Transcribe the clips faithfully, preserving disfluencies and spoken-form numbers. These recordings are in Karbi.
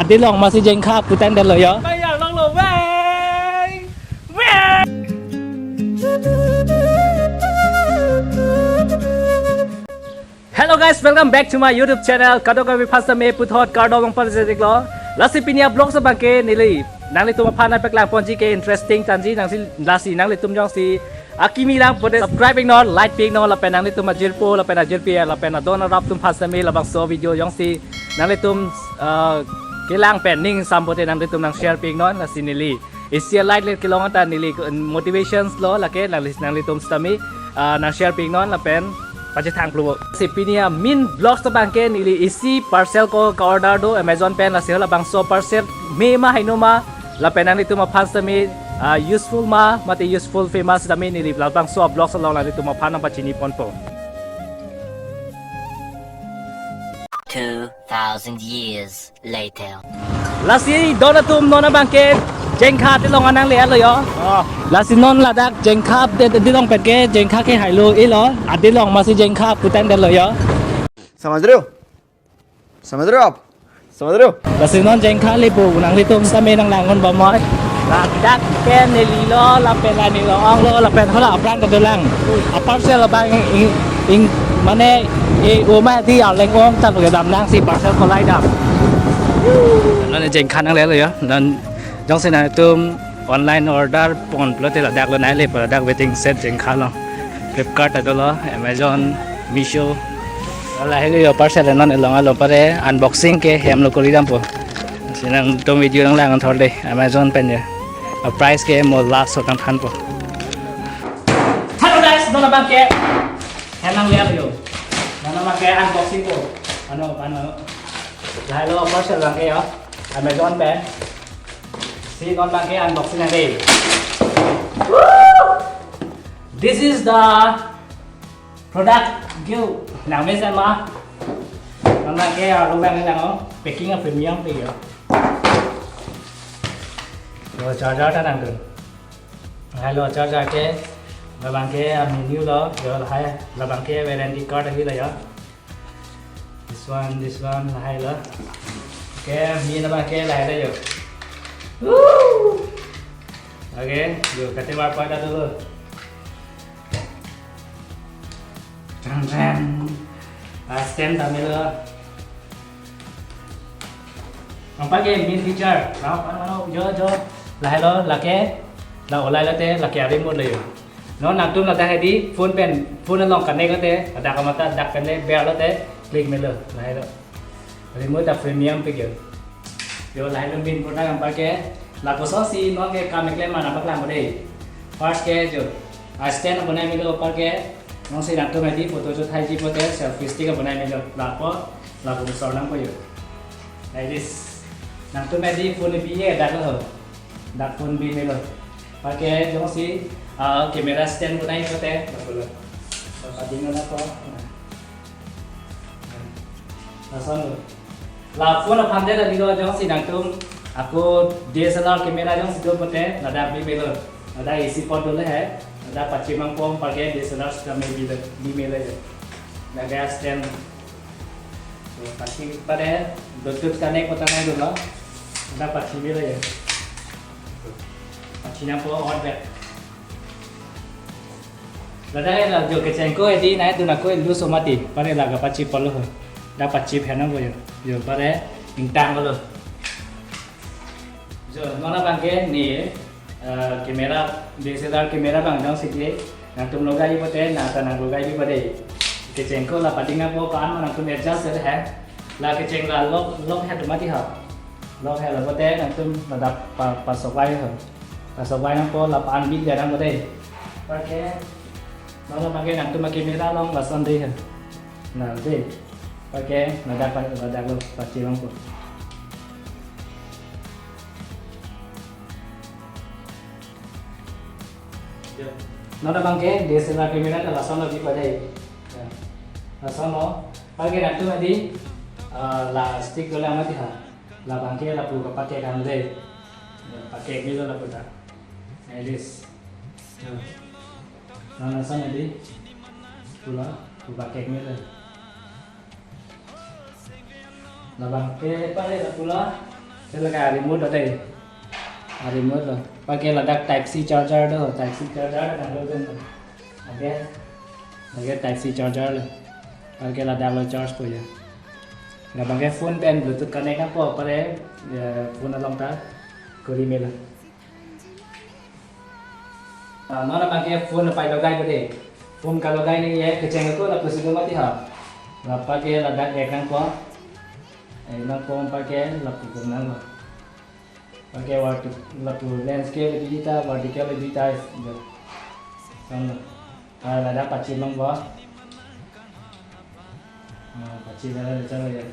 Adi long masi jengkha putang delo yo. Bayar long lo, wei. Wei. Hello guys, welcome back to my YouTube channel. Kadokave aphan sitame puthot kardom pajirlo. Lasi pini a-vlog abangke neli nanglitum aphan nangpaklang ponji ke interesting tangji nangsi, lasi nanglitum jongsi akimi lang pulote subscribe iknon, like pi iknon, lapen nanglitum ajirpo lapen ajirpi lapen adon arap atum aphan sitame labangso video jongsi nanglitum, ah, kelang pen ning sam pulote nanglitum nang share pi iknon, lasi neli isi a-like le kelong anta neli motivations lo, lake nangli, nanglitum sitame, ah, nang share pi iknon lapen pachethang pulo. Si pini a-main vlogs abangke neli isi parcel ko ka-order do Amazon pen, lasi labangso parcel me ma heno ma lapen nanglitum aphan sitame, ah, useful ma mate useful pe ma sitame neli labangso a-vlogs along nanglitum aphan nangpachini ponpo. Two thousand years later. Lasi don atum, non abangke jengkha adi long nang le-etlo yo. Ah. Lasi non ladak jengkha de, adi long penke jengkha ke hailo ilo. Adi long masi jengkha putang delo yo. समझ रहे हो? समझ रहे हो आप? समझ रहे हो? Lasi non jengkha lepo, nanglitum sitame nang langnon bamoi. Ladak ke neli lo lapen la neli ong lo lapen hala aphrang kedolang. A-parcel abang ing, ing, mane e oma di arleng ong ta kedam nangsi parcel kolai dam. Non jengkha nang lelo yo. Non jongsi nangtum online order pon pulote ladak lo nai lepo, ladak waiting shed jengkha lo. Flipkart ta dolo, Amazon, Meesho. Lahai lo yo parcel non elong alo pare unboxing ke hem lo kori dampo. Si nangtum video nang lang thor de Amazon pen ya. A-price ke mo last otang thanpo. Hello guys, non abangke hem nang le-etlo yo. Non abangke unboxing po. Ano, ano. Lahai lo parcel abangke yo. Amazon pen. Si non abangke unboxing nang de. Woo! This is the product gift. Nang mesen ma. Non abangke arlo abang nang o. Packing a-premium pe yo. Yo charger ta nangdun. Lahai lo charger ke. Labangke a-menu lo. Yo lahai. Labangke warranty card avi lo yo. This one, this one, lahai lo. Okay, main abangke lahai lo yo. Woo! Okay, yo, kate war pada dulu. Jang, jang. Ah, stand ta melo. Anparke main feature, rao pan mano jo jo. Lahai lo, lake, la olai lote, lake a-remote lo yo. Non nangtum ladak hedi phone pen, phone along connect lote, ladak kamatha, ladak pen le ber lote, click melo, lahai lo. Remote a-premium pik yo. Yo lahai lo main product anparke, lapuson si non ke kam keklem ma nangpaklangpo de. First ke jo, a-stand bonai melo anparke, non si nangtum hedi photo shoot thaiji pulote, selfie stick bonai melo, lapu, lapu sor nangpo yo. Like this. Nangtum hedi phone bi ye dak lo ho. Dak phone bi melo. Anparke jongsi, ah, camera stand bonai pulote, lapu lo. Lapu ding lo lapu. Lason lo. La phone aphan te ta dilo jongsi nangtum ako D S L R camera jongsi do pulote, ladak bi melo. Ladak isi apot dolo he. Ladak pachimang pom anparke D S L R sitame bi le, bi melo je. Ladak stand. So, pachi pare, Bluetooth connect kota nai dolo. Ladak pachi melo je. Pachi nangpo on back. Ladak la jo kecheng ko hedi nangdun ako loose mati. Pare la kapachi polo ho. Dak pachi phenang ko yo. Yo pare ingtang lo. Jo non abangke ne, eh, camera, D S L R camera abang jongsi ke nangtum logai pulote, nang ta nang logai bipo de. Kecheng ko la pading nangpo, ko-an ma nangtum adjust de he. La kecheng la lock, lock he do mati ha. Lock he lo pulote nangtum ladak pa, pasok vai ho. Pasok vai nangpo, la pan bit le nangpo de. Anparke, non abangke nangtum a-camera along lason de he. Na de. Anparke, ladak pa, ladak lo pachi nangpo. Non abangke D S L R camera ta lason lo bipo de. Ya. Lason lo. Anparke nangtum hedi, ah, la stick dolang mati ha. Labangke lapu kapakek an de. Ya, pakek melo lapu ta. Like this. Ya. Non lason hedi. Pulo, lapu pakek melo. Labangke pare lapu lo. Hala ke remote lo dei. Remote lo. Anparke ladak type C charger do, type C charger kan lo dun. Anke, anke type C charger lo. Anparke ladak lo charge po ya. Labang ke phone pen Bluetooth connect nangpo pare, ya, phone along ta kuri melo. Ah, non abang ke phone apai logai bade. Phone kalogai ni ye kecheng ko lapusi do mati ha. Lapu ke ladak ek nangpo. Ek nangpo anparke lapu kum nangpo. Anparke verti-, lapu landscape digital, vertical digital. Kan. Ah, ladak pachir nangpo. Ah, pachir ladak chalo ya.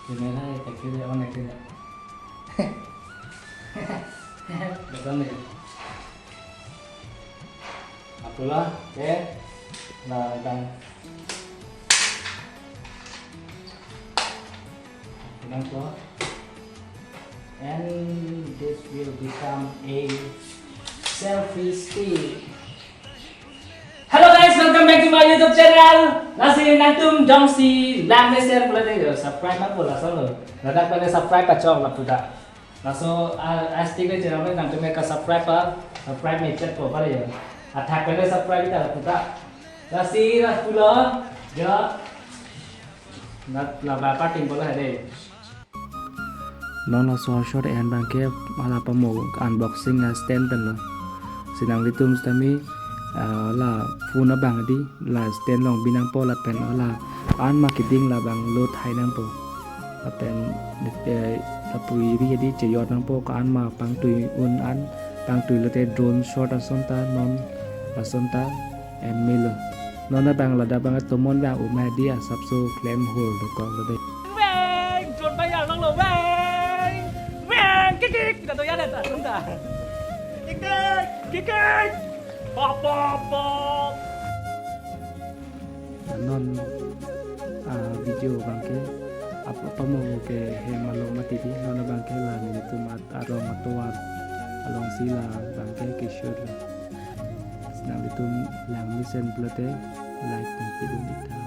Camera ya, tak kira on ya kira. Betul nih. Apo lo, eh, nah, bang. Bilang po. And this will become a selfie stick. Hello guys, welcome back to my YouTube channel. Lasi nangtum jongsi lang mesen pulo dei, subscribe nangpo laso lo. Ladak pen subscribe pachok lapu ta. Laso a, a stick le channel nangtum ke subscribe pa, subscribe mechat po pare ya. Athak pen subscribe ta lapu ta. Lasi lapu lo, ya. Nat laba parting pulo dei. Non laso short en abang ke hala pamo unboxing a stand pen lo. Si nanglitum sitame, ah, la phone abang dei la stand along bi nangpo lapen hala an ma keding labang lo thai nangpo. Lapen, eh, lapu iri dei chejor nangpo ko-an ma pangtui un an pangtui lote drone shot ason ta non ason ta en melo. Non abang ladak abang tomon abang umai dei asapso klem hor dokok lo dei. Weng, drone abang yang nanglo weng. Weng, kikik, kita to ya deh, tak, tak. Kikik, kikik. Pop, pop, pop. Non, ah, video abang ke ap-, apamo ke hem along mati dei, non abang ke la nelitum at-, arong atovar alongsi labang ke ke-shoot lo. Si nanglitum lang mesen pulote like pen pidun ik tha.